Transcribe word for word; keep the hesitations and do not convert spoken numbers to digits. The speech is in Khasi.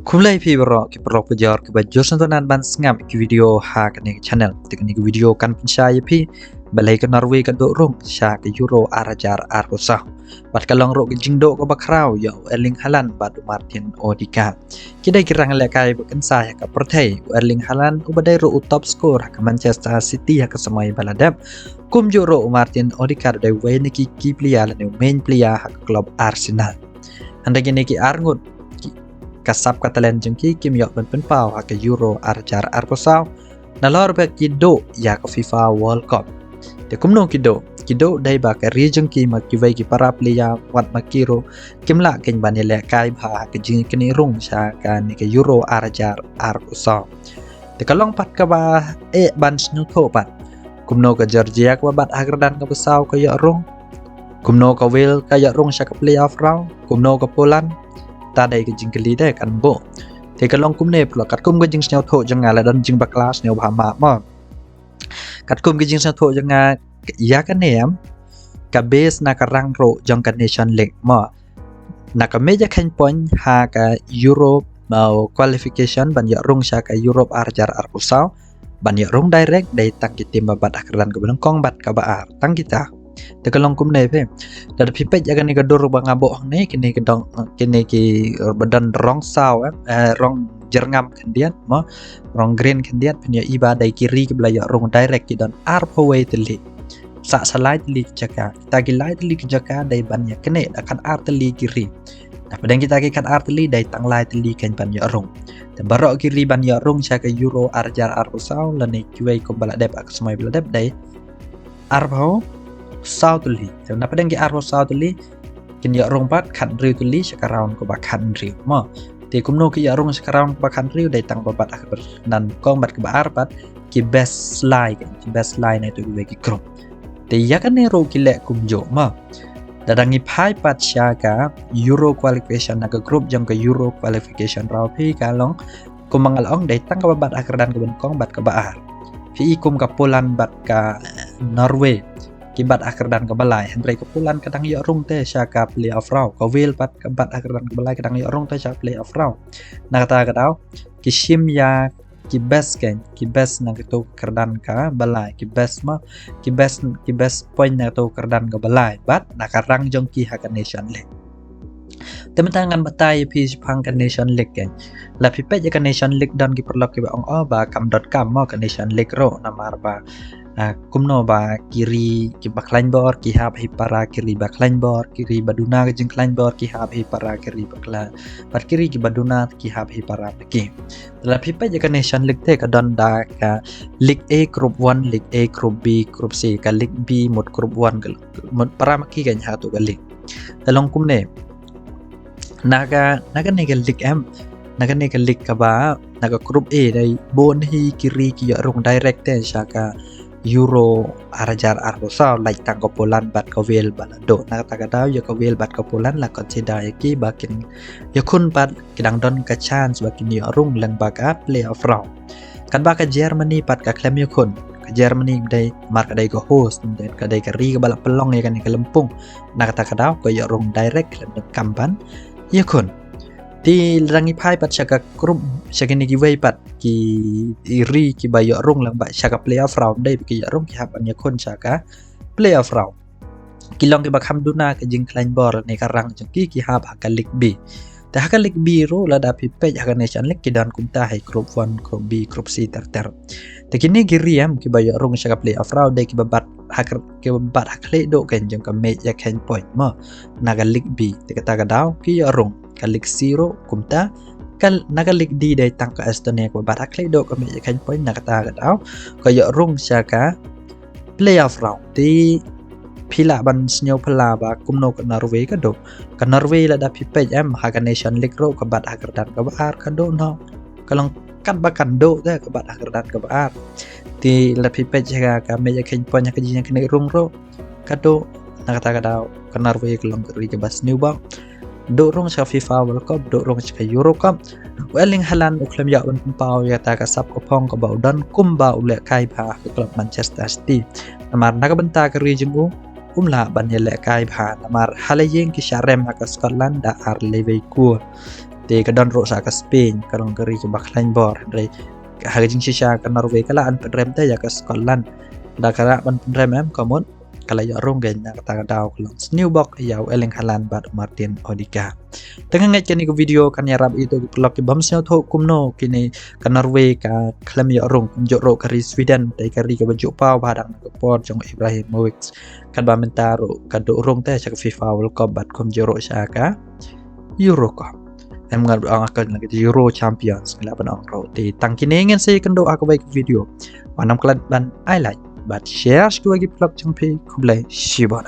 Khublei phi baroh ki paralok pajor kiba ju sngewtynnat ban sngap ki video ha kane ka channel. Te kane ka video kan pynshai ïa phi balei ka Norway ka duh rung sha ka Euro ar hajar arphew saw. Bad ka long ruh ka jingduh kaba khraw ïa u Erling Haaland bad u Martin Odegaard. Ki dei ki rang lehkai ba kynsai ha ka pyrthei, u Erling Haaland uba dei ruh u top scorer ha ka Manchester City ha ka samoi ba la dep. Kumjuh ruh u Martin Odegaard u dei uwei na ki key player lane u main player ha ka club Arsenal. Hynrei kine ki arngut ki, ka sap ka talent jong ki kim ïoh ban pynpaw ha ka Euro ar hajar arphew saw. Nalor ba ki duh ïa ka FIFA World Cup. Te kumno ki duh? Ki duh dei ba ka ri jong ki ma kiwei ki para player wat ma ki ruh kim lah kein ban ïalehkai bha ha ka jingkynnoh rung sha kane ka Euro ar hajar arphew saw. Te ka long pat kaba eh ban sngewthuh pat. Kumno ka Georgia kaba bat ha kyrdan kaba saw ka ïoh rung? Kumno ka Wales ka ïoh rung sha ka playoff round? Kumno ka Poland? Ta dei ka jingkylli de kan buh. Te ka long kumne pula katkum ka jingsngewthuh jong nga, la don jingbakla sngewbha map mo. Katkum ka jingsngewthuh jong nga ïa kane em, ka base na ka rang ruh jong ka Nation League mo. Na ka mih ïa kheiñ point ha ka Europe, uh, qualification ban ïoh rung sha ka Europe ar hajar arphew saw. Ban ïoh rung direct dei tang ki team ba bat ha kyrdan kaba nyngkong bad kaba ar. Tang kita. Te ka long kumne phi. Lada phi peit ïa kane ka dur ba nga buh hangne, kine ki dong, kine kiba don rong saw, eh, eh, rong jyrngam khyndiat mo, rong green khyndiat, phin ïohi ba dei ki ri kiba la ïoh rung direct ki don arphew wei tylli. Sa sa lai tylli ki jaka. Kita ki lai tylli ki jaka dei ban ïa kane da khatar tylli ki ri. Napdeng kita ki khatar tylli dei tang lai tylli kein ban ïoh rung. Te baroh ki ri ban ïoh rung sha ka Euro ar hajar arphew saw lane kiwei kumba la dep ha ka samoi ba la dep dei arphew saw tylli. Te napdeng ki arphew saw tylli kin ïoh rung pat khathynriew tylli sha ka round kaba khathynriew mo. Te kumno ki ïoh rung sha ka round kaba khathynriew? Dei tang ba bat ha kyrdan kaba nyngkong bad kaba ar pat ki best lai, ki best lai na kito kiwei ki group. Te ïa kane ruh ki leh kumjuh mo. Lada ngi phai pat sha ka Euro qualification, na ka group jong ka Euro qualification round, phi, ka long kumba nga la ong dei tang kaba bat ha kyrdan kaba nyngkong bad kaba ar. Phi i kum ka Poland bad ka, eh, Norway ki bat ha kyrdan kaba lai, hynrei ka Poland ka dang ïoh rung te sha ka playoff round. Ka Wales pat ka bat ha kyrdan kaba lai, ka dang ïoh rung te sha playoff round. Na kata ka daw ki shim ïa ki best kein, ki best na kato ka kyrdan kaba lai, ki best mo, ki best, ki best point na kato ka kyrdan kaba lai bad na ka rang jong ki ha ka Nation League. Te mynta ngan batai ïa phi shaphang ka Nation League kein. Lada phi peit ïa ka Nation League, don ki paralok kiba ong, oh, ba kam donkam mo ka Nation League ruh, namar ba, ah, kumno ba ki ri kiba khlaiñ bor ki hap hi para ki ri ba khlaiñ bor, ki ri ba duna ka jingkhlaiñ bor ki hap hi para ki ri ba khlaiñ, bad ki ri kiba duna ki hap hi para ma ki. Lada phi peit ïa ka Nation League te ka don da ka League A, Group one, League A, Group B, Group C, ka League B mut Group one, ka mut para ma ki kein ha kato ka league. Te long kumne. Na ka, na kane ka league em, na kane ka league kaba, na ka Group A dei bun hi ki ri ki ïoh rung direct te sha ka Euro ar hajar arphew saw, lait tang ka Poland bad ka Wales ba la duh. Na kata ka daw ïa ka Wales bad ka Poland la consider ïa ki ba kin ïakhun pat, ki dang don ka chance ba kin ïoh rung lyngba ka playoff round. Katba ka Germany pat ka khlem ïakhun. Ka Germany dei, namar ka dei ka host, dei, ka dei ka ri kaba la pynlong ïa kane ka lympung. Na kata ka daw ka ïoh rung direct, khlem donkam ban ïakhun. Te lada ngi phai pat sha ka group, sha kine kiwei pat ki ri kiba ïoh rung lyngba sha ka playoff round, dei ba ki ïoh rung ki hap ban ïakhun sha ka playoff round. Ki long kiba kham duna ka jingkhlaiñ bor ne ka rang jong ki, ki hap ha ka League B. Te ha ka League B ruh lada phi peit ha ka Nation League ki don kumta hi, Group one, Group B, Group C, ter ter. Te kine ki ri em kiba ïoh rung sha ka playoff round dei kiba bat ha ka, kiba bat ha khlieh duh kein jong ka mih ïa kheiñ point mo, na ka League B. Te kata ka daw ki ïoh rung. Ka League C ruh kumta. Ka, na ka League D dei tang ka Estonia kaba bat ha khlieh duh ka mih ïa kheiñ point, na kata ka daw ka ïoh rung sha ka playoff round. Te phi lah ban sngew phylla ba kumno ka Norway ka duh. Ka Norway lada phi peit em ha ka Nation League ruh ka bat ha kyrdan kaba ar, ka duh noh. Ka long katba kan duh te ka bat ha kyrdan kaba ar. Te lada phi peit ha ka mih ïa kheiñ point ha ka jingïakynnoh rung ruh ka duh. Na kata ka daw ka Norway ka long ka ri kaba sniew bha. Duh rung sha ka FIFA World Cup, duh rung sha ka Euro Cup. U Erling Haaland u khlem ïoh ban pynpaw ïa kata ka sap ka phong kaba u don kumba u lehkai bha ha ka club Manchester City. Namar na ka bynta ka ri jong u, um lah ban ïalehkai bha namar ha la ïing ki shah rem ha ka Scotland da ar lewei kol. Te ka don ruh sa ka Spain, ka long ka ri kaba khlaiñ bor, hynrei ha ka jingshisha ka Norway ka la pynrem te ïa ka Scotland. Da ka lah ban pynrem em ka mut ka la ïoh rung na kata ka daw ka long sniewbok ïa u Erling Haaland bad Martin Odegaard. Te nga ngeit kane ka video kan ïarap ïa kito ki paralok ki bym sngewthuh kumno kine ka Norway ka khlem ïoh rung, kumjuh ruh ka ri Sweden te ka ri kaba juh paw ba dang na ka por jong Ibrahimovic. Katba mynta ruh ka duh rung te sha ka FIFA World Cup bad kumjuh ruh sha ka Euro Cup. Em nga ong ka Euro Champions ngi lah ban ong ruh. Te tang kine ngin sa ïakynduh ha kawei ka video. Wat nym klet ban ai like bad share sha kiwei ki paralok jong phi. Khublei shibun.